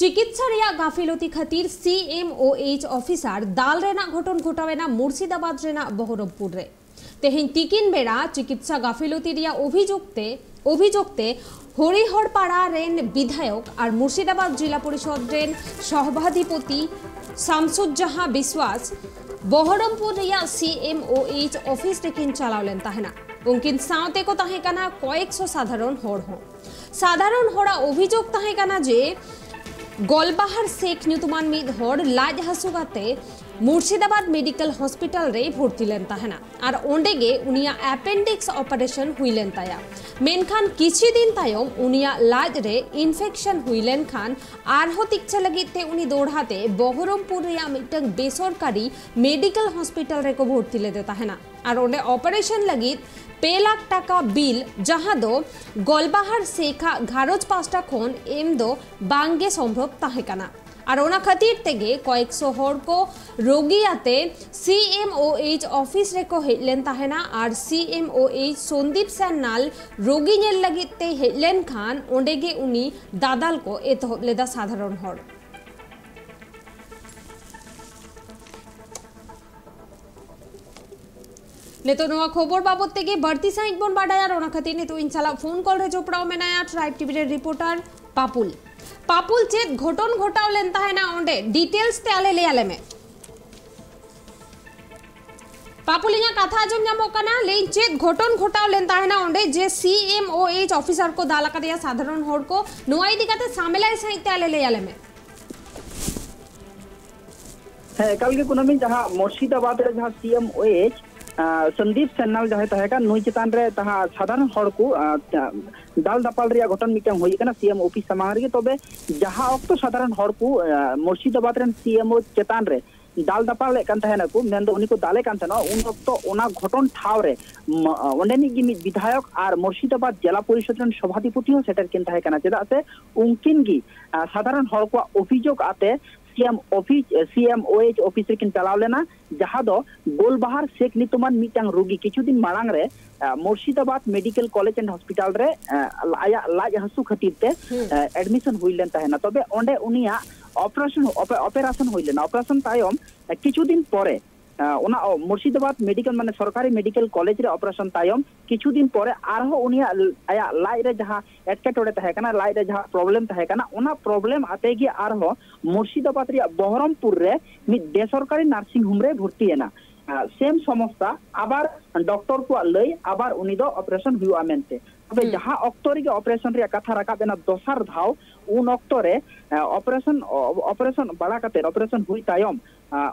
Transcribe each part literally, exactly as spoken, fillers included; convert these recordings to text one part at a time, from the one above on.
ᱪᱤᱠᱤᱛᱥᱟ ᱨᱮᱭᱟᱜ ᱜᱟᱯᱷᱤᱞᱚᱛᱤ ᱠᱷᱟᱹᱛᱤᱨ ᱥᱤ ᱮᱢ ᱳ ᱮᱭᱤᱪ ᱚᱯᱷᱤᱥᱟᱨ ᱫᱟᱞ ᱨᱮᱱᱟᱜ ᱜᱷᱚᱴᱚᱱ ᱜᱷᱚᱴᱟᱣ ᱮᱱᱟ ᱢᱩᱨᱥᱤᱫᱟᱵᱟᱫᱽ ᱨᱮᱱᱟᱜ ᱵᱚᱦᱚᱨᱚᱢᱯᱩᱨ ᱨᱮ᱾ ᱛᱮᱦᱮᱧ ᱛᱤᱠᱤᱱ ᱵᱮᱲᱟ ᱪᱤᱠᱤᱛᱥᱟ ᱜᱟᱯᱷᱤᱞᱚᱛᱤ ᱨᱮᱭᱟᱜ ᱚᱵᱷᱤᱡᱳᱜᱽ ᱛᱮ ᱚᱵᱷᱤᱡᱳᱜᱽ ᱛᱮ ᱦᱚᱨᱤᱦᱚᱨ ᱯᱟᱲᱟ ᱨᱮᱱ ᱵᱤᱫᱷᱟᱭᱚᱠ ᱟᱨ ᱢᱩᱨᱥᱤᱫᱟᱵᱟᱫᱽ ᱡᱤᱞᱟ ᱯᱚᱨᱤᱥᱚᱫᱽ ᱨᱮᱱ ᱥᱚᱵᱷᱟᱫᱷᱤᱯᱚᱛᱤ ᱥᱟᱢᱥᱩᱡᱡᱟᱦᱟ ᱵᱤᱥᱣᱟᱥ ᱵᱚᱦᱚᱨᱚᱢᱯᱩᱨ ᱨᱮᱭᱟᱜ ᱥᱤ ᱮᱢ ᱳ ᱮᱭᱤᱪ ᱚᱯᱷᱤᱥ ᱨᱮᱠᱤᱱ ᱪᱟᱞᱟᱣ ᱞᱮᱱ ᱛᱟᱦᱮᱱᱟ᱾ ᱩᱱᱠᱤᱱ ᱥᱟᱶᱛᱮ ᱠᱚ ᱛᱟᱦᱮᱸ ᱠᱟᱱᱟ ᱠᱚᱭᱮᱠ ᱥᱚ ᱥᱟᱫᱷᱟᱨᱚᱱ ᱦᱚᱲ ᱦᱚᱸ᱾ ᱥᱟᱫᱷᱟᱨᱚᱱ ᱦᱚᱲᱟᱜ ᱚᱵᱷᱤᱡᱳᱜᱽ ᱛᱟᱦᱮᱸ ᱠᱟᱱᱟ ᱡᱮ, ᱜᱚᱞᱵᱟᱦᱟᱨ ᱥᱮᱠᱷ ᱧᱩᱛᱩᱢᱟᱱ ᱢᱤᱫ ᱦᱚᱲ ᱞᱟᱡ ᱦᱟᱹᱥᱩ ᱠᱟᱛᱮ ᱢᱩᱨᱥᱤᱫᱟᱵᱟᱫᱽ ᱢᱮᱰᱤᱠᱮᱞ ᱦᱚᱥᱯᱤᱴᱟᱞ ᱨᱮᱭ ᱵᱷᱚᱨᱛᱤ ᱞᱮᱱ ᱛᱟᱦᱮᱱᱟ ᱟᱨ ᱚᱸᱰᱮ ᱜᱮ ᱩᱱᱤᱭᱟᱜ ᱮᱯᱮᱱᱰᱤᱠᱥ ᱚᱯᱟᱨᱮᱥᱚᱱ ᱦᱩᱭ ᱞᱮᱱ ᱛᱟᱭᱟ᱾ ᱢᱮᱱᱠᱷᱟᱱ ᱠᱤᱪᱷᱤ ᱫᱤᱱ ᱛᱟᱭᱚᱢ ᱩᱱᱤᱭᱟᱜ ᱞᱟᱡ ᱨᱮ ᱤᱱᱯᱷᱮᱠᱥᱚᱱ ᱦᱩᱭ ᱞᱮᱱᱠᱷᱟᱱ ᱟᱨᱦᱚᱸ ᱛᱤᱠᱪᱷᱟ ᱞᱟᱹᱜᱤᱫ ᱛᱮ ᱩᱱᱤ ᱫᱚᱲᱦᱟ ᱛᱮ ᱵᱚᱦᱚᱨᱚᱢᱯᱩᱨ ᱨᱮᱭᱟᱜ ᱢᱤᱫᱴᱟᱝ ᱵᱮᱥᱚᱨᱠᱟᱨᱤ ᱢᱮᱰᱤᱠᱮᱞ ᱦᱚᱥᱯᱤᱴᱟᱞ ᱨᱮᱠᱚ ᱵᱷᱚᱨᱛᱤ ᱞᱮᱫᱮ ᱛᱟᱦᱮᱱᱟ ᱟᱨ ᱚᱸᱰᱮ ᱚᱯᱟᱨᱮᱥᱚᱱ ᱞᱟᱹᱜᱤᱫ ᱯᱮ ᱞᱟᱠᱷ ᱴᱟᱠᱟ ᱵᱤᱞ, ᱡᱟᱦᱟᱸ ᱫᱚ ᱜᱚᱞᱵᱟᱦᱟᱨ ᱥᱮᱠᱷᱟᱜ ᱜᱷᱟᱨᱚᱸᱡᱽ ᱯᱟᱦᱴᱟ ᱠᱷᱚᱱ ᱮᱢ ᱫᱚ ᱵᱟᱝ ᱜᱮ ᱥᱚᱢᱵᱷᱚᱵ ᱛᱟᱦᱮᱸ ᱠᱟᱱᱟ᱾ ᱟᱨ ᱚᱱᱟ ᱠᱷᱟᱹᱛᱤᱨ ᱛᱮᱜᱮ ᱠᱚᱭᱮᱠ ᱥᱚ ᱦᱚᱲ ᱠᱚ ᱨᱳᱜᱤ ᱟᱛᱮ ᱥᱤ ᱮᱢ ᱳ ᱮᱭᱤᱪ ᱚᱯᱷᱤᱥ ᱨᱮᱠᱚ ᱦᱮᱡ ᱞᱮᱱ ᱛᱟᱦᱮᱱᱟ ᱟᱨ ᱥᱤ ᱮᱢ ᱳ ᱮᱭᱤᱪ ᱥᱚᱱᱫᱤᱯ ᱥᱟᱱᱱᱟᱞ ᱨᱳᱜᱤ ᱧᱮᱞ ᱞᱟᱹᱜᱤᱫ ᱛᱮ ᱦᱮᱡ ᱞᱮᱱᱠᱷᱟᱱ ᱚᱸᱰᱮ ᱜᱮ ᱩᱱᱤ ᱫᱟᱫᱟᱞ ᱠᱚ ᱮᱛᱚᱦᱚᱵ ᱞᱮᱫᱟ ᱥᱟᱫᱷᱟᱨᱚᱱ ᱦᱚᱲ᱾ ᱱᱤᱛᱚᱜ ᱱᱚᱣᱟ ᱠᱷᱚᱵᱚᱨ ᱵᱟᱵᱚᱛ ᱛᱮᱜᱮ ᱵᱟᱹᱲᱛᱤ ᱥᱟᱺᱦᱤᱡ ᱵᱚᱱ ᱵᱟᱰᱟᱭᱟ, ᱟᱨ ᱚᱱᱟ ᱠᱷᱟᱹᱛᱤᱨ ᱱᱤᱛᱚᱜ ᱤᱧ ᱥᱟᱞᱟᱜ ᱯᱷᱳᱱ ᱠᱚᱞ ᱨᱮ ᱡᱚᱯᱲᱟᱣ ᱢᱮᱱᱟᱭᱟ ᱴᱨᱟᱭᱤᱵᱽ ᱴᱤᱵᱷᱤ ᱨᱮᱱ ᱨᱤᱯᱳᱨᱴᱟᱨ ᱯᱟᱯᱩᱞ᱾ ᱯᱟᱯᱩᱞ, ᱪᱮᱫ ᱜᱷᱚᱴᱚᱱ ᱜᱷᱚᱴᱟᱣ ᱞᱮᱱ ᱛᱟᱦᱮᱱᱟ ᱚᱸᱰᱮ? ᱰᱤᱴᱮᱞᱥ ᱛᱮ ᱟᱞᱮ ᱞᱟᱹᱭ ᱟᱞᱮ ᱢᱮ᱾ ᱯᱟᱯᱩᱞ, ᱤᱧᱟᱹᱜ ᱠᱟᱛᱷᱟ ᱟᱸᱡᱚᱢ ᱧᱟᱢᱚᱜ ᱠᱟᱱᱟ? ᱞᱟᱹᱭᱟᱹᱧ, ᱪᱮᱫ ᱜᱷᱚᱴᱚᱱ ᱜᱷᱚᱴᱟᱣ ᱞᱮᱱ ᱛᱟᱦᱮᱱᱟ ᱚᱸᱰᱮ ᱡᱮ ᱥᱤ ᱮᱢ ᱳ ᱮᱭᱤᱪ ᱚᱯᱷᱤᱥᱟᱨ ᱠᱚ ᱫᱟᱞ ᱟᱠᱟᱫᱮᱭᱟ ᱥᱟᱫᱷᱟᱨᱚᱱ ᱦᱚᱲ ᱠᱚ? ᱱᱚᱣᱟ ᱤᱫᱤ ᱠᱟᱛᱮ ᱥᱟᱢᱮᱞᱟᱭ ᱥᱟᱺᱦᱤᱡ ᱛᱮ ᱟᱞᱮ ᱞᱟᱹᱭ ᱟᱞᱮ ᱢᱮ᱾ ᱦᱮᱸ, ᱮᱠᱟᱞ ᱜᱮ ᱠᱩᱱᱟᱹᱢᱤ, ᱡᱟᱦᱟᱸ ᱢᱩᱨᱥᱤᱫᱟᱵᱟᱫᱽ ᱨᱮ ᱡᱟᱦᱟᱸ ᱥᱤ ᱮᱢ ᱳ ᱮᱭᱤᱪ, ᱟᱸ, ᱥᱚᱱᱫᱤᱯ ᱥᱟᱱᱱᱟᱞ ᱡᱟᱦᱟᱸᱭ ᱛᱟᱦᱮᱸ ᱠᱟᱱ, ᱱᱩᱭ ᱪᱮᱛᱟᱱ ᱨᱮ ᱡᱟᱦᱟᱸ ᱥᱟᱫᱷᱟᱨᱚᱱ ᱦᱚᱲ ᱠᱚ, ᱟᱸ, ᱫᱟᱞ ᱫᱟᱯᱟᱞ ᱨᱮᱭᱟᱜ ᱜᱷᱚᱴᱚᱱ ᱢᱤᱫᱴᱟᱝ ᱦᱩᱭ ᱟᱠᱟᱱᱟ ᱥᱤ ᱮᱢ ᱚᱯᱷᱤᱥ ᱥᱟᱢᱟᱝ ᱨᱮᱜᱮ᱾ ᱛᱚᱵᱮ ᱡᱟᱦᱟᱸ ᱚᱠᱛᱚ ᱥᱟᱫᱷᱟᱨᱚᱱ ᱦᱚᱲ ᱠᱚ, ᱟᱸ, ᱢᱩᱨᱥᱤᱫᱟᱵᱟᱫᱽ ᱨᱮᱱ ᱥᱤ ᱮᱢ ᱳ ᱪᱮᱛᱟᱱ ᱨᱮ ᱫᱟᱞ ᱫᱟᱯᱟᱞᱮᱫ ᱠᱟᱱ ᱛᱟᱦᱮᱱᱟᱠᱚ, ᱢᱮᱱᱫᱚ ᱩᱱᱤ ᱠᱚ ᱫᱟᱞᱮ ᱠᱟᱱ ᱛᱟᱦᱮᱱᱟ, ᱩᱱ ᱚᱠᱛᱚ ᱚᱱᱟ ᱜᱷᱚᱴᱚᱱ ᱴᱷᱟᱶ ᱨᱮ ᱢ-, ᱚᱸᱰᱮᱱᱤᱡ ᱜᱮ ᱢᱤᱫ ᱵᱤᱫᱷᱟᱭᱚᱠ ᱟᱨ ᱢᱩᱨᱥᱤᱫᱟᱵᱟᱫᱽ ᱡᱮᱞᱟ ᱯᱚᱨᱤᱥᱚᱫᱽ ᱨᱮᱱ ᱥᱚᱵᱷᱟᱫᱷᱤᱯᱚᱛᱤ ᱦᱚᱸ ᱥᱮᱴᱮᱨ ᱠᱤᱱ ᱛᱟᱦᱮᱸ ᱠᱟᱱᱟ᱾ ᱪᱮᱫᱟᱜ ᱥᱮ ᱩᱱᱠᱤᱱ ᱜᱮ, ᱟᱸ, ᱥᱟᱫᱷᱟᱨᱚᱱ ᱦᱚᱲ ᱠᱚᱣᱟᱜ ᱚᱵᱷᱤᱡᱳᱜᱽ ᱟᱛᱮ ᱥᱤ ᱮᱢ ᱚᱯᱷᱤᱥ, ᱥᱤ ᱮᱢ ᱳ ᱮᱭᱤᱪ ᱚᱯᱷᱤᱥ ᱨᱮᱠᱤᱱ ᱪᱟᱞᱟᱣ ᱞᱮᱱᱟ, ᱡᱟᱦᱟᱸ ᱫᱚ ᱜᱳᱞᱵᱟᱦᱟᱨ ᱥᱮᱠ ᱧᱩᱛᱩᱢᱟᱱ ᱢᱤᱫᱴᱟᱝ ᱨᱩᱜᱤ ᱠᱤᱪᱷᱩ ᱫᱤᱱ ᱢᱟᱲᱟᱝ ᱨᱮ ᱟᱸ, Murshidabad medical college and hospital ᱨᱮ ᱟᱸ, ᱟᱭᱟᱜ ᱞᱟᱡ ᱦᱟᱹᱥᱩ ᱠᱷᱟᱹᱛᱤᱨ ᱛᱮ ᱦᱩᱸ᱾ ᱟᱸ, ᱮᱰᱢᱤᱥᱚᱱ ᱦᱩᱭ ᱞᱮᱱ ᱛᱟᱦᱮᱱᱟ᱾ ᱛᱚᱵᱮ ᱚᱸᱰᱮ ᱩᱱᱤᱭᱟᱜ ᱚᱯᱟᱨᱮᱥᱚᱱ, ᱚᱯᱮ-, ᱚᱯᱟᱨᱮᱥᱚᱱ ᱦᱩᱭ ᱞᱮᱱᱟ᱾ ᱚᱯᱟᱨᱮᱥᱚᱱ ᱛᱟᱭᱚᱢ ᱟᱸ, ᱠᱤᱪᱷᱩ ᱫᱤᱱ ᱯᱚᱨᱮ ᱟᱸ, ᱚᱱᱟ ᱚ-, ᱢᱩᱨᱥᱤᱫᱟᱵᱟᱫᱽ ᱢᱮᱰᱤᱠᱮᱞ, ᱢᱟᱱᱮ ᱥᱚᱨᱠᱟᱨᱤ ᱢᱮᱰᱤᱠᱮᱞ ᱠᱚᱞᱮᱡᱽ ᱨᱮ ᱚᱯᱟᱨᱮᱥᱚᱱ ᱛᱟᱭᱚᱢ ᱠᱤᱪᱷᱩ ᱫᱤᱱ ᱯᱚᱨᱮ ᱟᱨᱦᱚᱸ ᱩᱱᱤᱭᱟᱜ ᱟᱭᱟᱜ ᱞᱟᱡ ᱨᱮ ᱡᱟᱦᱟᱸ ᱮᱴᱠᱮᱴᱚᱬᱮ ᱛᱟᱦᱮᱸ ᱠᱟᱱᱟ, ᱞᱟᱡ ᱨᱮ ᱡᱟᱦᱟᱸ ᱯᱨᱚᱵᱞᱮᱢ ᱛᱟᱦᱮᱸ ᱠᱟᱱᱟ, ᱚᱱᱟ ᱯᱨᱚᱵᱞᱮᱢ ᱟᱛᱮ ᱜᱮ ᱟᱨᱦᱚᱸ ᱢᱩᱨᱥᱤᱫᱟᱵᱟᱫᱽ ᱨᱮᱭᱟᱜ ᱵᱚᱦᱚᱨᱚᱢᱯᱩᱨ ᱨᱮ ᱢᱤᱫ ᱵᱮᱥᱚᱨᱠᱟᱨᱤ ᱱᱟᱨᱥᱤᱝ ᱦᱳᱢ ᱨᱮ ᱵᱷᱚᱨᱛᱤᱭᱮᱱᱟ᱾ ᱟᱸ, ᱥᱮᱢ ᱥᱚᱢᱚᱥᱛᱟ, ᱟᱵᱟᱨ ᱰᱚᱠᱴᱚᱨ ᱠᱚᱣᱟᱜ ᱞᱟᱹᱭ, ᱟᱵᱟᱨ ᱩᱱᱤ ᱫᱚ ᱚᱯᱟᱨᱮᱥᱚᱱ ᱦᱩᱭᱩᱜᱼᱟ ᱢᱮᱱᱛᱮ᱾ ᱛᱚᱵᱮ ᱦᱩᱸ᱾ ᱡᱟᱦᱟᱸ ᱚᱠᱛᱚ ᱨᱮᱜᱮ ᱚᱯᱟᱨᱮᱥᱚᱱ ᱨᱮᱭᱟᱜ ᱠᱟᱛᱷᱟ ᱨᱟᱠᱟᱵ ᱮᱱᱟ ᱫᱚᱥᱟᱨ ᱫᱷᱟᱣ, ᱩᱱ ᱚᱠᱛᱚ ᱨᱮ, ᱟᱸ, ᱚᱯᱟᱨᱮᱥᱚᱱ, ᱚ-, ᱚᱯᱟᱨᱮᱥᱚᱱ ᱵᱟᱲᱟ ᱠᱟᱛᱮ, ᱚᱯᱟᱨᱮᱥᱚᱱ ᱦᱩᱭ ᱛᱟᱭᱚᱢ, ᱟᱸ,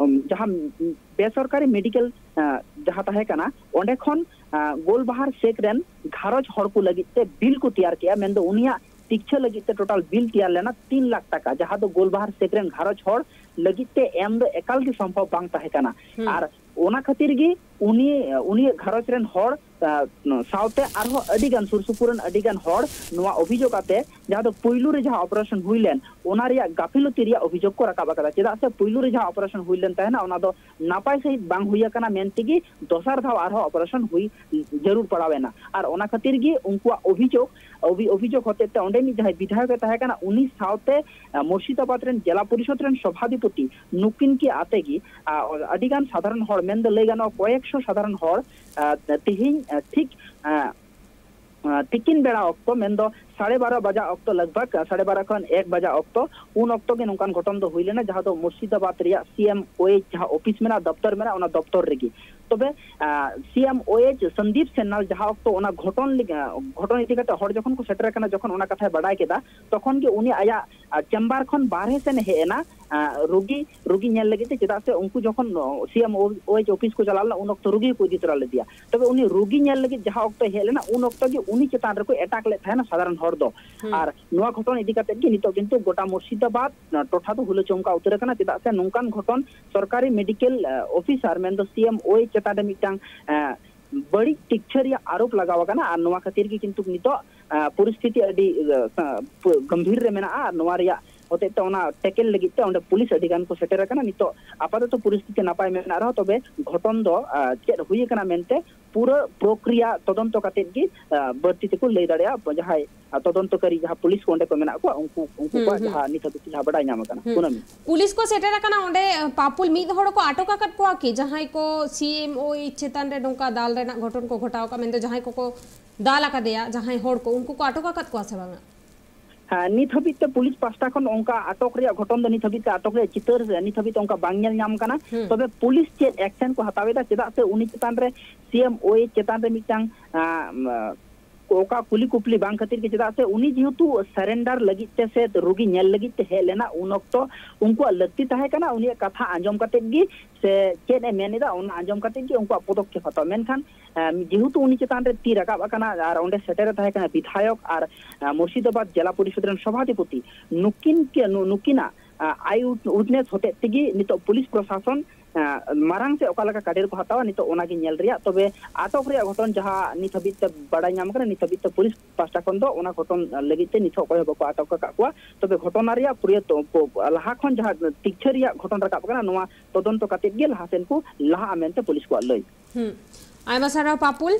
ᱩᱢ, ᱡᱟᱦᱟᱸ ᱵᱮᱥᱚᱨᱠᱟᱨᱤ ᱢᱮᱰᱤᱠᱮᱞ, ᱟᱸ, ᱡᱟᱦᱟᱸ ᱛᱟᱦᱮᱸ ᱠᱟᱱᱟ, ᱚᱸᱰᱮ ᱠᱷᱚᱱ, ᱟᱸ, ᱜᱳᱞᱵᱟᱦᱟᱨ ᱥᱮᱠ ᱨᱮᱱ ᱜᱷᱟᱨᱚᱸᱡᱽ ᱦᱚᱲ ᱠᱚ ᱞᱟᱹᱜᱤᱫ ᱛᱮ ᱵᱤᱞ ᱠᱚ ᱛᱮᱭᱟᱨ ᱠᱮᱜᱼᱟ, ᱢᱮᱱᱫᱚ ᱩᱱᱤᱭᱟᱜ ᱛᱤᱠᱪᱷᱟᱹ ᱞᱟᱹᱜᱤᱫ ᱛᱮ ᱴᱳᱴᱟᱞ ᱵᱤᱞ ᱛᱮᱭᱟᱨ ᱞᱮᱱᱟ ᱛᱤᱱ ᱞᱟᱠᱷ ᱴᱟᱠᱟ, ᱡᱟᱦᱟᱸ ᱫᱚ ᱜᱳᱞᱵᱟᱦᱟᱨ ᱥᱮᱠ ᱨᱮᱱ ᱜᱷᱟᱨᱚᱸᱡᱽ ᱦᱚᱲ ᱞᱟᱹᱜᱤᱫ ᱛᱮ ᱮᱢ ᱫᱚ ᱮᱠᱟᱞ ᱜᱮ ᱥᱚᱢᱵᱷᱚᱵ ᱵᱟᱝ ᱛᱟᱦᱮᱸ ᱠᱟᱱᱟ᱾ ᱦᱩᱸ᱾ ᱟᱨ ᱚᱱᱟ ᱠᱷᱟᱹᱛᱤᱨ ᱜᱮ ᱩᱱᱤ, ᱩᱱᱤᱭᱟᱜ ᱜᱷᱟᱨᱚᱸᱡᱽ ᱨᱮᱱ ᱦᱚᱲ, ᱟᱸ, ᱥᱟᱶᱛᱮ ᱟᱨᱦᱚᱸ ᱟᱹᱰᱤ ᱜᱟᱱ ᱥᱩᱨ ᱥᱩᱯᱩᱨ ᱨᱮᱱ ᱟᱹᱰᱤ ᱜᱟᱱ ᱦᱚᱲ ᱱᱚᱣᱟ ᱚᱵᱷᱤᱡᱳᱜᱽ ᱟᱛᱮ, ᱡᱟᱦᱟᱸ ᱫᱚ ᱯᱩᱭᱞᱩ ᱨᱮ ᱡᱟᱦᱟᱸ ᱚᱯᱟᱨᱮᱥᱚᱱ ᱦᱩᱭ ᱞᱮᱱ, ᱚᱱᱟ ᱨᱮᱭᱟᱜ ᱜᱟᱯᱷᱤᱞᱚᱛᱤ ᱨᱮᱭᱟᱜ ᱚᱵᱷᱤᱡᱳᱜᱽ ᱠᱚ ᱨᱟᱠᱟᱵ ᱟᱠᱟᱫᱟ᱾ ᱪᱮᱫᱟᱜ ᱥᱮ ᱯᱩᱭᱞᱩ ᱨᱮ ᱡᱟᱦᱟᱸ ᱚᱯᱟᱨᱮᱥᱚᱱ ᱦᱩᱭ ᱞᱮᱱ ᱛᱟᱦᱮᱱᱟ, ᱚᱱᱟ ᱫᱚ ᱱᱟᱯᱟᱭ ᱥᱟᱺᱦᱤᱡ ᱵᱟᱝ ᱦᱩᱭ ᱟᱠᱟᱱᱟ ᱢᱮᱱ ᱛᱮᱜᱮ ᱫᱚᱥᱟᱨ ᱫᱷᱟᱣ ᱟᱨᱦᱚᱸ ᱚᱯᱟᱨᱮᱥᱚᱱ ᱦᱩᱭ ᱡᱟᱹᱨᱩᱲ ᱯᱟᱲᱟᱣ ᱮᱱᱟ᱾ ᱟᱨ ᱚᱱᱟ ᱠᱷᱟᱹᱛᱤᱨ ᱜᱮ ᱩᱱᱠᱩᱣᱟᱜ ᱚᱵᱷᱤᱡᱳᱜᱽ, ᱚᱵᱷᱤ-, ᱚᱵᱷᱤᱡᱳᱜᱽ ᱦᱚᱛᱮᱡ ᱛᱮ ᱚᱸᱰᱮᱱᱤᱡ ᱡᱟᱦᱟᱸᱭ ᱵᱤᱫᱷᱟᱭᱚᱠ ᱮ ᱛᱟᱦᱮᱸ ᱠᱟᱱᱟ, ᱩᱱᱤ ᱥᱟᱶᱛᱮ, ᱟᱸ, ᱢᱩᱨᱥᱤᱫᱟᱵᱟᱫᱽ ᱨᱮᱱ ᱡᱮᱞᱟ ᱯᱚᱨᱤᱥᱚᱫᱽ ᱨᱮᱱ ᱥᱚᱵᱷᱟᱫᱤᱯᱚᱛᱤ ᱱᱩᱠᱤᱱ ᱠᱤ ᱟᱛᱮ ᱜᱮ, ᱟᱸ, ᱟᱹᱰᱤ ᱜᱟᱱ ᱥᱟᱫᱷᱟᱨᱚᱱ ᱦᱚᱲ, ᱢᱮᱱ ᱫᱚ ᱞᱟᱹᱭ ᱜᱟᱱᱚᱜᱼᱟ ᱠᱚᱭᱮᱠ ᱥᱚ ᱥᱟᱫᱷᱟᱨᱚᱱ ᱦᱚᱲ, ᱟᱸ, ᱛᱮᱦᱮᱧ, ᱟᱸ, ᱴᱷᱤᱠ, ᱟᱸ, ᱟᱸ, ᱛᱤᱠᱤᱱ ᱵᱮᱲᱟ ᱚᱠᱛᱚ, ᱢᱮᱱᱫᱚ ᱥᱟᱲᱮ ᱵᱟᱨᱚ ᱵᱟᱡᱟ ᱚᱠᱛᱚ, ᱞᱟᱜᱽ ᱵᱷᱟᱜᱽ ᱥᱟᱲᱮ ᱵᱟᱨᱚ ᱠᱷᱚᱱ ᱮᱠ ᱵᱟᱡᱟ ᱚᱠᱛᱚ, ᱩᱱ ᱚᱠᱛᱚ ᱜᱮ ᱱᱚᱝᱠᱟᱱ ᱜᱷᱚᱴᱚᱱ ᱫᱚ ᱦᱩᱭ ᱞᱮᱱᱟ, ᱡᱟᱦᱟᱸ ᱫᱚ ᱢᱩᱨᱥᱤᱫᱟᱵᱟᱫᱽ ᱨᱮᱭᱟᱜ ᱥᱤ ᱮᱢ ᱳ ᱮᱭᱤᱪ ᱡᱟᱦᱟᱸ ᱚᱯᱷᱤᱥ ᱢᱮᱱᱟᱜᱼᱟ, ᱫᱚᱯᱛᱚᱨ ᱢᱮᱱᱟᱜᱼᱟ, ᱚᱱᱟ ᱫᱚᱯᱛᱚᱨ ᱨᱮᱜᱮ᱾ ᱛᱚᱵᱮ, ᱟᱸ, ᱥᱤ ᱮᱢ ᱳ ᱮᱭᱤᱪ ᱥᱚᱱᱫᱤᱯ ᱥᱮᱱᱱᱟᱞ ᱡᱟᱦᱟᱸ ᱚᱠᱛᱚ ᱚᱱᱟ ᱜᱷᱚᱴᱚᱱ ᱞᱮ-, ᱟᱸ, ᱜᱷᱚᱴᱚᱱ ᱤᱫᱤ ᱠᱟᱛᱮ ᱦᱚᱲ ᱡᱚᱠᱷᱚᱱ ᱠᱚ ᱥᱮᱴᱮᱨ ᱟᱠᱟᱱᱟ, ᱡᱚᱠᱷᱚᱱ ᱚᱱᱟ ᱠᱟᱛᱷᱟᱭ ᱵᱟᱰᱟᱭ ᱠᱮᱫᱟ, ᱛᱚᱠᱷᱚᱱ ᱜᱮ ᱩᱱᱤ ᱟᱭᱟᱜ, ᱟᱸ, ᱪᱮᱢᱵᱟᱨ ᱠᱷᱚᱱ ᱵᱟᱨᱦᱮ ᱥᱮᱱ ᱮ ᱦᱮᱡ ᱮᱱᱟ, ᱟᱸ, ᱨᱩᱜᱤ, ᱨᱩᱜᱤ ᱧᱮᱞ ᱞᱟᱹᱜᱤᱫ ᱛᱮ, ᱪᱮᱫᱟᱜ ᱥᱮ ᱩᱱᱠᱩ ᱡᱚᱠᱷᱚᱱ, ᱚ, ᱥᱤ ᱮᱢ ᱳ ᱮᱭᱤᱪ ᱚᱯᱷᱤᱥ ᱠᱚ ᱪᱟᱞᱟᱣ ᱞᱮᱱᱟ, ᱩᱱ ᱚᱠᱛᱚ ᱨᱩᱜᱤ ᱦᱚᱸᱠᱚ ᱤᱫᱤ ᱛᱚᱨᱟ ᱞᱮᱫᱮᱭᱟ᱾ ᱛᱚᱵᱮ ᱩᱱᱤ ᱨᱩᱜᱤ ᱧᱮᱞ ᱞᱟᱹᱜᱤᱫ ᱡᱟᱦᱟᱸ ᱚᱠᱛᱚᱭ ᱦᱮᱡ ᱞᱮᱱᱟ, ᱩᱱ ᱚᱠᱛᱚ ᱜᱮ ᱩᱱᱤ ᱪᱮᱛᱟᱱ ᱨᱮᱠᱚ ᱮᱴᱟᱠ ᱞᱮᱫ ᱛᱟᱦᱮᱱᱟ ᱥᱟᱫᱷᱟᱨᱚᱱ ᱦᱚᱲ ᱫᱚ᱾ ᱦᱩᱸ᱾ ᱟᱨ ᱱᱚᱣᱟ ᱜᱷᱚᱴᱚᱱ ᱤᱫᱤ ᱠᱟᱛᱮ ᱜᱮ ᱱᱤᱛᱚᱜ ᱠᱤᱱᱛᱩ ᱜᱚᱴᱟ ᱢᱩᱨᱥᱤᱫᱟᱵᱟᱫᱽ, ᱟᱸ, ᱴᱚᱴᱷᱟ ᱫᱚ ᱦᱩᱞᱟᱹ ᱪᱚᱢᱠᱟᱣ ᱩᱛᱟᱹᱨ ᱟᱠᱟᱱᱟ᱾ ᱪᱮᱫᱟᱜ ᱥᱮ ᱱᱚᱝᱠᱟᱱ ᱜᱷᱚᱴᱚᱱ ᱥᱚᱨᱠᱟᱨᱤ ᱢᱮᱰᱤᱠᱮᱞ, ᱟᱸ, ᱚᱯᱷᱤᱥᱟᱨ, ᱢᱮᱱᱫᱚ ᱥᱤ ᱮᱢ ᱳ ᱮᱭᱤᱪ ᱪᱮᱛᱟᱱ ᱨᱮ ᱢᱤᱫᱴᱟᱝ, ᱟᱸ, ᱵᱟᱹᱲᱤᱡ ᱴᱤᱠᱪᱷᱟᱹ ᱨᱮᱭᱟᱜ ᱟᱨᱳᱯ ᱞᱟᱜᱟᱣ ᱟᱠᱟᱱᱟ᱾ ᱟᱨ ᱱᱚᱣᱟ ᱠᱷᱟᱹᱛᱤᱨ ᱜᱮ ᱠᱤᱱᱛᱩ ᱱᱤᱛᱚᱜ, ᱟᱸ, ᱯᱚᱨᱤᱥᱛᱷᱤᱛᱤ ᱟᱹᱰᱤ, ᱟᱸ, ᱥᱟ-, ᱯᱩ-, ᱜᱚᱢᱵᱷᱤᱨ ᱨᱮ ᱢᱮᱱᱟᱜᱼᱟ᱾ ᱟᱨ ᱱᱚᱣᱟ ᱨᱮᱭᱟᱜ ᱦᱚᱛᱮᱡ ᱛᱮ ᱚᱱᱟ ᱴᱮᱠᱮᱞ ᱞᱟᱹᱜᱤᱫ ᱛᱮ ᱚᱸᱰᱮ ᱯᱩᱞᱤᱥ ᱟᱹᱰᱤ ᱜᱟᱱ ᱠᱚ ᱥᱮᱴᱮᱨ ᱟᱠᱟᱱᱟ᱾ ᱱᱤᱛᱚᱜ ᱟᱯᱟᱛᱚᱛᱚ ᱯᱚᱨᱤᱥᱛᱷᱤᱛᱤ ᱱᱟᱯᱟᱭ ᱢᱮᱱᱟᱜ ᱨᱮᱦᱚᱸ, ᱛᱚᱵᱮ ᱜᱷᱚᱴᱚᱱ ᱫᱚ, ᱟᱸ, ᱪᱮᱫ ᱦᱩᱭ ᱟᱠᱟᱱᱟ ᱢᱮᱱᱛᱮ ᱯᱩᱨᱟᱹ ᱯᱨᱚᱠᱨᱤᱭᱟ ᱛᱚᱫᱚᱱᱛᱚ ᱠᱟᱛᱮᱫ ᱜᱮ, ᱟᱸ, ᱵᱟᱹᱲᱛᱤ ᱛᱮᱠᱚ ᱞᱟᱹᱭ ᱫᱟᱲᱮᱭᱟᱜᱼᱟ, ᱡᱟᱦᱟᱸᱭ, ᱟᱸ, ᱛᱚᱫᱚᱱᱛᱚᱠᱟᱨᱤ ᱡᱟᱦᱟᱸ ᱯᱩᱞᱤᱥ ᱠᱚ ᱚᱸᱰᱮ ᱠᱚ ᱢᱮᱱᱟᱜ ᱠᱚᱣᱟ, ᱩᱱᱠᱩ, ᱩᱱᱠᱩ ᱦᱩᱸ, ᱠᱚᱣᱟᱜ ᱦᱩᱸ᱾ ᱡᱟᱦᱟᱸ ᱱᱤᱛ ᱦᱟᱹᱵᱤᱡ ᱛᱮ ᱡᱟᱦᱟᱸ ᱵᱟᱰᱟᱭ ᱧᱟᱢ ᱟᱠᱟᱱᱟ᱾ ᱦᱩᱸ᱾ ᱠᱩᱱᱟᱹᱢᱤ᱾ ᱯᱩᱞᱤᱥ ᱠᱚ ᱥᱮᱴᱮᱨ ᱟᱠᱟᱱᱟ ᱚᱸᱰᱮ, ᱯᱟᱯᱩᱞ, ᱢᱤᱫ ᱦᱚᱲ ᱠᱚ ᱟᱴᱚᱠ ᱟᱠᱟᱫ ᱠᱚᱣᱟ ᱠᱤ? ᱡᱟᱦᱟᱸᱭ ᱠᱚ ᱥᱤ ᱮᱢ ᱳ ᱮᱭᱤᱪ ᱪᱮᱛᱟᱱ ᱨᱮ ᱱᱚᱝᱠᱟ ᱫᱟᱞ ᱨᱮᱱᱟᱜ ᱜᱷᱚᱴᱚᱱ ᱠᱚ ᱜᱷᱚᱴᱟᱣ ᱟᱠᱟᱫ ᱢᱮᱱᱫᱚ, ᱡᱟᱦᱟᱸᱭ ᱠᱚᱠᱚ ᱫᱟᱞ ᱟᱠᱟᱫᱮᱭᱟ, ᱡᱟᱦᱟᱸᱭ ᱦᱚᱲ ᱠᱚ, ᱩᱱᱠᱩ ᱠᱚ ᱟᱴᱚᱠ ᱟᱠᱟᱫ ᱠᱚᱣᱟ ᱥᱮ ᱵᱟᱝᱟ? ᱦᱮᱸ, ᱱᱤᱛ ᱦᱟᱹᱵᱤᱡ ᱛᱮ ᱯᱩᱞᱤᱥ ᱯᱟᱦᱴᱟ ᱠᱷᱚᱱ ᱚᱱᱠᱟ ᱟᱴᱚᱠ ᱨᱮᱭᱟᱜ ᱜᱷᱚᱴᱚᱱ ᱫᱚ ᱱᱤᱛ ᱦᱟᱹᱵᱤᱡ ᱛᱮ, ᱟᱴᱚᱠ ᱨᱮᱭᱟᱜ ᱪᱤᱛᱟᱹᱨ ᱱᱤᱛ ᱦᱟᱹᱵᱤᱡ ᱛᱮ ᱚᱱᱠᱟ ᱵᱟᱝ ᱧᱮᱞ ᱧᱟᱢ ᱠᱟᱱᱟ᱾ ᱦᱩᱸ᱾ ᱛᱚᱵᱮ ᱯᱩᱞᱤᱥ ᱪᱮᱫ ᱮᱠᱥᱮᱱ ᱠᱚ ᱦᱟᱛᱟᱣ ᱮᱫᱟ, ᱪᱮᱫᱟᱜ ᱥᱮ ᱩᱱᱤ ᱪᱮᱛᱟᱱ ᱨᱮ, ᱥᱤ ᱮᱢ ᱳ ᱮᱭᱤᱪ ᱪᱮᱛᱟᱱ ᱨᱮ ᱢᱤᱫᱴᱟᱝ, ᱟᱸ, ᱚᱠᱟ ᱠᱩᱞᱤ ᱠᱩᱯᱞᱤ ᱵᱟᱝ ᱠᱷᱟᱹᱛᱤᱨ ᱜᱮ, ᱪᱮᱫᱟᱜ ᱥᱮ ᱩᱱᱤ ᱡᱮᱦᱮᱛᱩ ᱥᱟᱨᱮᱱᱰᱟᱨ ᱞᱟᱹᱜᱤᱫ ᱛᱮ ᱥᱮ ᱨᱩᱜᱤ ᱧᱮᱞ ᱞᱟᱹᱜᱤᱫ ᱛᱮ ᱦᱮᱡ ᱞᱮᱱᱟ, ᱩᱱ ᱚᱠᱛᱚ ᱩᱱᱠᱩᱣᱟᱜ ᱞᱟᱹᱠᱛᱤ ᱛᱟᱦᱮᱸ ᱠᱟᱱᱟ ᱩᱱᱤᱭᱟᱜ ᱠᱟᱛᱷᱟ ᱟᱸᱡᱚᱢ ᱠᱟᱛᱮᱫ ᱜᱮ ᱥᱮ ᱪᱮᱫ ᱮ ᱢᱮᱱ ᱮᱫᱟ, ᱚᱱᱟ ᱟᱸᱡᱚᱢ ᱠᱟᱛᱮᱫ ᱜᱮ ᱩᱱᱠᱩᱣᱟᱜ ᱯᱚᱫᱚᱠᱷᱮᱯ ᱦᱟᱛᱟᱣ᱾ ᱢᱮᱱᱠᱷᱟᱱ, ᱮᱸ, ᱡᱮᱦᱮᱛᱩ ᱩᱱᱤ ᱪᱮᱛᱟᱱ ᱨᱮ ᱛᱤ ᱨᱟᱠᱟᱵ ᱟᱠᱟᱱᱟ ᱟᱨ ᱚᱸᱰᱮ ᱥᱮᱴᱮᱨ ᱮ ᱛᱟᱦᱮᱸ ᱠᱟᱱᱟ ᱵᱤᱫᱷᱟᱭᱚᱠ ᱟᱨ, ᱮᱸ, ᱢᱩᱨᱥᱤᱫᱟᱵᱟᱫᱽ ᱡᱮᱞᱟ ᱯᱚᱨᱤᱥᱚᱫᱽ ᱨᱮᱱ ᱥᱚᱵᱷᱟᱫᱷᱤᱯᱚᱛᱤ, ᱱᱩᱠᱤᱱ ᱠᱮ-, ᱱᱩ-, ᱱᱩᱠᱤᱱᱟᱜ, ᱮᱸ, ᱟᱭ ᱩᱴ-, ᱩᱴᱱᱮᱥ ᱦᱚᱛᱮᱡ ᱛᱮᱜᱮ ᱱᱤᱛᱚᱜ ᱯᱩᱞᱤᱥ ᱯᱨᱚᱥᱟᱥᱚᱱ, ᱮᱸ, ᱢᱟᱨᱟᱝ ᱥᱮ ᱚᱠᱟ ᱞᱮᱠᱟ ᱠᱟᱰᱮᱨ ᱠᱚ ᱦᱟᱛᱟᱣᱟ, ᱱᱤᱛᱚᱜ ᱚᱱᱟᱜᱮ ᱧᱮᱞ ᱨᱮᱭᱟᱜ᱾ ᱛᱚᱵᱮ ᱟᱴᱚᱠ ᱨᱮᱭᱟᱜ ᱜᱷᱚᱴᱚᱱ ᱡᱟᱦᱟᱸ ᱱᱤᱛ ᱦᱟᱹᱵᱤᱡ ᱛᱮ ᱵᱟᱲᱟᱭ ᱧᱟᱢ ᱠᱟᱱᱟ, ᱱᱤᱛ ᱦᱟᱹᱵᱤᱡ ᱛᱮ ᱯᱩᱞᱤᱥ ᱯᱟᱦᱴᱟ ᱠᱷᱚᱱ ᱫᱚ ᱚᱱᱟ ᱜᱷᱚᱴᱚᱱ ᱞᱟᱹᱜᱤᱫ ᱛᱮ ᱱᱤᱛ ᱦᱚᱸ ᱚᱠᱚᱭ ᱦᱚᱸ ᱵᱟᱠᱚ ᱟᱴᱚᱠ ᱟᱠᱟᱫ ᱠᱚᱣᱟ᱾ ᱛᱚᱵᱮ ᱜᱷᱚᱴᱚᱱᱟ ᱨᱮᱭᱟᱜ ᱯᱩᱨᱟᱹ ᱛᱚ-, ᱯᱚ-, ᱞᱟᱦᱟ ᱠᱷᱚᱱ ᱡᱟᱦᱟᱸ ᱛᱤᱠᱪᱷᱟᱹ ᱨᱮᱭᱟᱜ ᱜᱷᱚᱴᱚᱱ ᱨᱟᱠᱟᱵ ᱟᱠᱟᱱᱟ, ᱱᱚᱣᱟ ᱛᱚᱫᱚᱱᱛᱚ ᱠᱟᱛᱮᱫ ᱜᱮ ᱞᱟᱦᱟ ᱥᱮᱱ ᱠᱚ ᱞᱟᱦᱟᱜᱼᱟ ᱢᱮᱱᱛᱮ ᱯᱩᱞᱤᱥ ᱠᱚᱣᱟᱜ ᱞᱟᱹᱭ᱾ ᱦᱩᱸ᱾ ᱟᱭᱢᱟ ᱥᱟᱨᱦᱟᱣ ᱯᱟᱯᱩᱞ᱾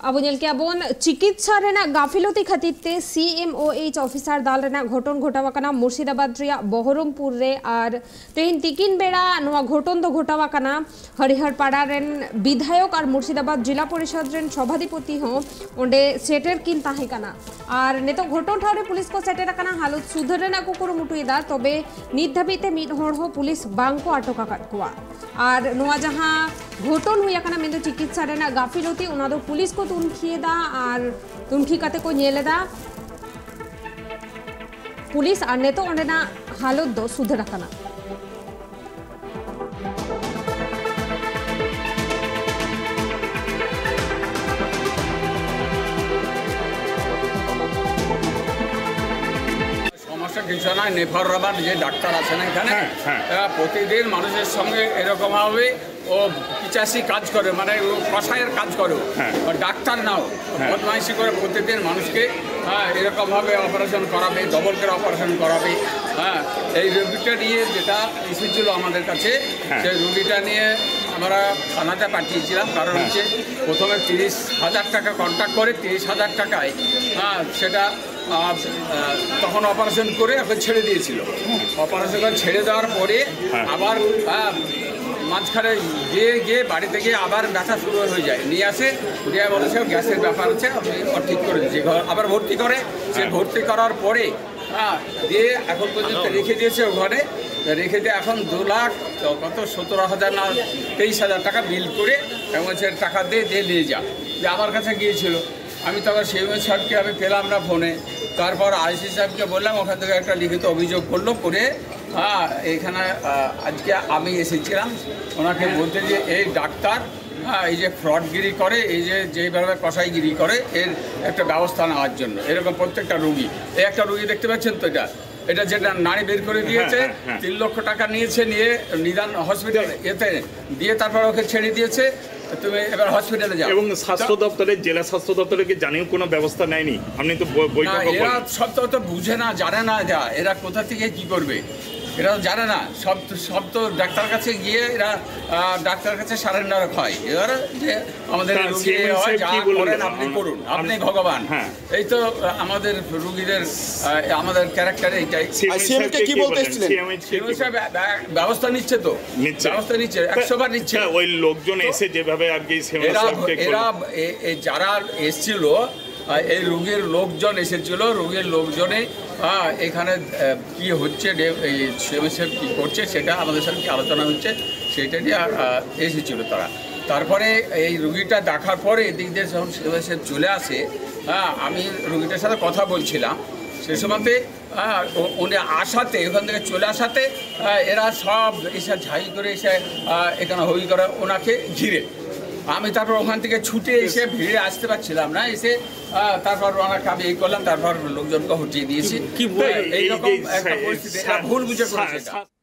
ᱟᱵᱚ ᱧᱮᱞ ᱠᱮᱜᱼᱟ ᱵᱚᱱ, ᱪᱤᱠᱤᱛᱥᱟ ᱨᱮᱱᱟᱜ ᱜᱟᱯᱷᱤᱞᱚᱛᱤ ᱠᱷᱟᱹᱛᱤᱨ ᱛᱮ ᱥᱤ ᱮᱢ ᱳ ᱮᱭᱤᱪ ᱚᱯᱷᱤᱥᱟᱨ ᱫᱟᱞ ᱨᱮᱱᱟᱜ ᱜᱷᱚᱴᱚᱱ ᱜᱷᱚᱴᱟᱣ ᱟᱠᱟᱱᱟ ᱢᱩᱨᱥᱤᱫᱟᱵᱟᱫᱽ ᱨᱮᱭᱟᱜ ᱵᱚᱦᱚᱨᱚᱢᱯᱩᱨ ᱨᱮ᱾ ᱟᱨ ᱛᱮᱦᱮᱧ ᱛᱤᱠᱤᱱ ᱵᱮᱲᱟ ᱱᱚᱣᱟ ᱜᱷᱚᱴᱚᱱ ᱫᱚ ᱜᱷᱚᱴᱟᱣ ᱟᱠᱟᱱᱟ ᱦᱟᱹᱨᱤᱦᱟᱨ ᱯᱟᱲᱟ ᱨᱮᱱ ᱵᱤᱫᱷᱟᱭᱚᱠ ᱟᱨ ᱢᱩᱨᱥᱤᱫᱟᱵᱟᱫᱽ ᱡᱮᱞᱟ ᱯᱚᱨᱤᱥᱚᱫᱽ ᱨᱮᱱ ᱥᱚᱵᱷᱟᱫᱷᱤᱯᱚᱛᱤ ᱦᱚᱸ ᱚᱸᱰᱮ ᱥᱮᱴᱮᱨ ᱠᱤᱱ ᱛᱟᱦᱮᱸ ᱠᱟᱱᱟ᱾ ᱟᱨ ᱱᱤᱛᱚᱜ ᱜᱷᱚᱴᱚᱱ ᱴᱷᱟᱶ ᱨᱮ ᱯᱩᱞᱤᱥ ᱠᱚ ᱥᱮᱴᱮᱨ ᱟᱠᱟᱱᱟ, ᱦᱟᱞᱚᱛ ᱥᱩᱫᱷᱟᱹᱨ ᱨᱮᱱᱟᱜ ᱠᱚ ᱠᱩᱨᱩᱢᱩᱴᱩᱭᱮᱫᱟ᱾ ᱛᱚᱵᱮ ᱱᱤᱛ ᱫᱷᱟᱹᱵᱤᱡ ᱛᱮ ᱢᱤᱫ ᱦᱚᱲ ᱦᱚᱸ ᱯᱩᱞᱤᱥ ᱵᱟᱝ ᱠᱚ ᱟᱴᱚᱠ ᱟᱠᱟᱫ ᱠᱚᱣᱟ᱾ ᱟᱨ ᱱᱚᱣᱟ ᱡᱟᱦᱟᱸ ᱜᱷᱚᱴᱚᱱ ᱦᱩᱭ ᱟᱠᱟᱱᱟ, ᱢᱮᱱᱫᱚ ᱪᱤᱠᱤᱛᱥᱟ ᱨᱮᱱᱟᱜ ᱜᱟᱯᱷᱤᱞᱚᱛᱤ, ᱚᱱᱟ ᱫᱚ ᱯᱩᱞᱤᱥ ᱠᱚ ᱛᱩᱱᱠᱷᱤᱭᱮᱫᱟ ᱟᱨ ᱛᱩᱱᱠᱷᱤ ᱠᱟᱛᱮ ᱠᱚ ᱧᱮᱞ ᱮᱫᱟ ᱯᱩᱞᱤᱥ᱾ ᱟᱨ ᱱᱤᱛᱚᱜ ᱚᱸᱰᱮᱱᱟᱜ ᱦᱟᱞᱚᱛ ᱫᱚ ᱥᱩᱫᱷᱟᱹᱨ ᱟᱠᱟᱱᱟ᱾ সমস্যা কিছু নয়, নেফার রবার যে ডাক্তার আছেন এখানে, হ্যাঁ, হ্যাঁ। এরা প্রতিদিন মানুষের সঙ্গে এরকম ভাবে ও পিচাসি কাজ করে, মানে ও কসাইয়ের কাজ করে, ও হ্যাঁ। ও ডাক্তার নাও, হ্যাঁ। বদমাইশি করে প্রতিদিন মানুষকে হ্যাঁ, এরকম ভাবে অপারেশন করাবে, ডবল করে অপারেশন করাবে। হ্যাঁ, এই রোগীটা নিয়ে যেটা এসেছিল আমাদের কাছে, হ্যাঁ। সেই রোগীটা নিয়ে আমরা থানাতে পাঠিয়েছিলাম। কারণ হ্যাঁ। হচ্ছে, প্রথমে তিরিশ হাজার টাকা কন্ট্যাক্ট করে, তিরিশ হাজার টাকায়, হ্যাঁ, সেটা আহ, আহ, তখন অপারেশন করে এখন ছেড়ে দিয়েছিল। অপারেশন করে ছেড়ে দেওয়ার পরে হ্যাঁ। আবার আহ, মাঝখানে গিয়ে গিয়ে বাড়িতে গিয়ে আবার ব্যথা শুরু হয়ে যায়, নিয়ে আসে, দিয়ে বলেছে গ্যাসের ব্যাপার আছে, আপনি ঠিক করে দিচ্ছি। ঘর- আবার ভর্তি করে, সে হ্যাঁ। ভর্তি করার পরে, হ্যাঁ, দিয়ে এখন পর্যন্ত রেখে দিয়েছে ওখানে। রেখে দিয়ে এখন দু লাখ, কত, সতেরো হাজার না তেইশ হাজার টাকা বিল করে এবং সে টাকা দিয়ে দিয়ে নিয়ে যা, যে আমার কাছে গিয়েছিল। আমি তখন সেই সাহেবকে আমি পেলাম না ফোনে। তারপর আইসি সাহেবকে বললাম, ওখান থেকে একটা লিখিত অভিযোগ করলো, করে, হ্যাঁ, এখানে আহ, আজকে আমি এসেছিলাম ওনাকে বলতে যে এই ডাক্তার, হ্যাঁ, এই যে ফ্রডগিরি করে, এই যে যেভাবে কসাইগিরি করে, এর একটা ব্যবস্থা নেওয়ার জন্য। এরকম প্রত্যেকটা রুগী, এই একটা রুগী দেখতে পাচ্ছেন তো, এটা এটা যেটা নাড়ি বের করে দিয়েছে, হ্যাঁ, হ্যাঁ। তিন লক্ষ টাকা নিয়েছে, নিয়ে নিদান হসপিটালে, এতে দিয়ে তারপর ওকে ছেড়ে দিয়েছে। তুমি এবার হসপিটালে যাও। এবং স্বাস্থ্য দপ্তরে, জেলা স্বাস্থ্য দপ্তরে কি জানিয়েও কোনো ব্যবস্থা নেয়নি? আপনি তো বৈ- না, বৈঠকও এরা করলেন। সব তো অত বুঝে না, জানে না, যা এরা কোথা থেকে কি করবে, এরা তো জানে না। সব তো, সব তো ডাক্তার কাছে গিয়ে এরা আহ, ডাক্তার কাছে সারেন্ডার হয়। এবার যে আমাদের তা রোগী সিএমএইচ হয়, সাহেব যা কি বললেন? করেন আপনি আম- করুন, আপনি আম- ভগবান। হ্যাঁ। এই তো আহ, আমাদের রুগীদের আহ, আমাদের ক্যারেক্টার এইটাই। সিএমএইচ আর সিএমএইচ সাহেবকে কি কি বলতে বললেন? এসেছিলেন? সিএমএইচ কে কি সিএমএইচ সাহেব ব্য- ব্য- ব্যবস্থা নিচ্ছে তো, নিচ্ছে। ব্যবস্থা নিচ্ছে, একশো বার নিচ্ছে। হ্যাঁ, ওই লোকজন এসে যেভাবে আর কি সিএমএইচ এরা সাহেবকে এরা করলেন। এ- এ যারা এসছিল, আহ, এই রোগীর লোকজন এসেছিল, রোগীর লোকজনে, হ্যাঁ, এখানে আহ, কি হচ্ছে, ডে- এই সিএমএইচ সাহেব কি করছে, সেটা আমাদের সাথে কি আলোচনা হচ্ছে, সেটা নিয়ে আহ, এসেছিল তারা। তারপরে এই রুগীটা দেখার পরে এদিক দিয়ে যখন সিএমএইচ সাহেব চলে আসে, হ্যাঁ, আমি রুগীটার সাথে কথা বলছিলাম। সে সময়তে, হ্যাঁ, উ- উনি আসাতে, ওখান থেকে চলে আসাতে, হ্যাঁ, এরা সব এসে ঝাই করে এসে, আহ, এখানে হই করে ওনাকে ঘিরে। আমি তারপর ওখান থেকে ছুটে এসে ভিড়ে আসতে পারছিলাম না, এসে, আহ, তারপর ওনাকে আমি এই করলাম, তারপর লোকজনকে হটিয়ে দিয়েছি। কি বল- হ্যাঁ, এইরকম এই যে একটা স্যার- পরিস্থিতি, এটা স্যার- ভুল বুঝে স্যার- করেছে এটা। স্যার-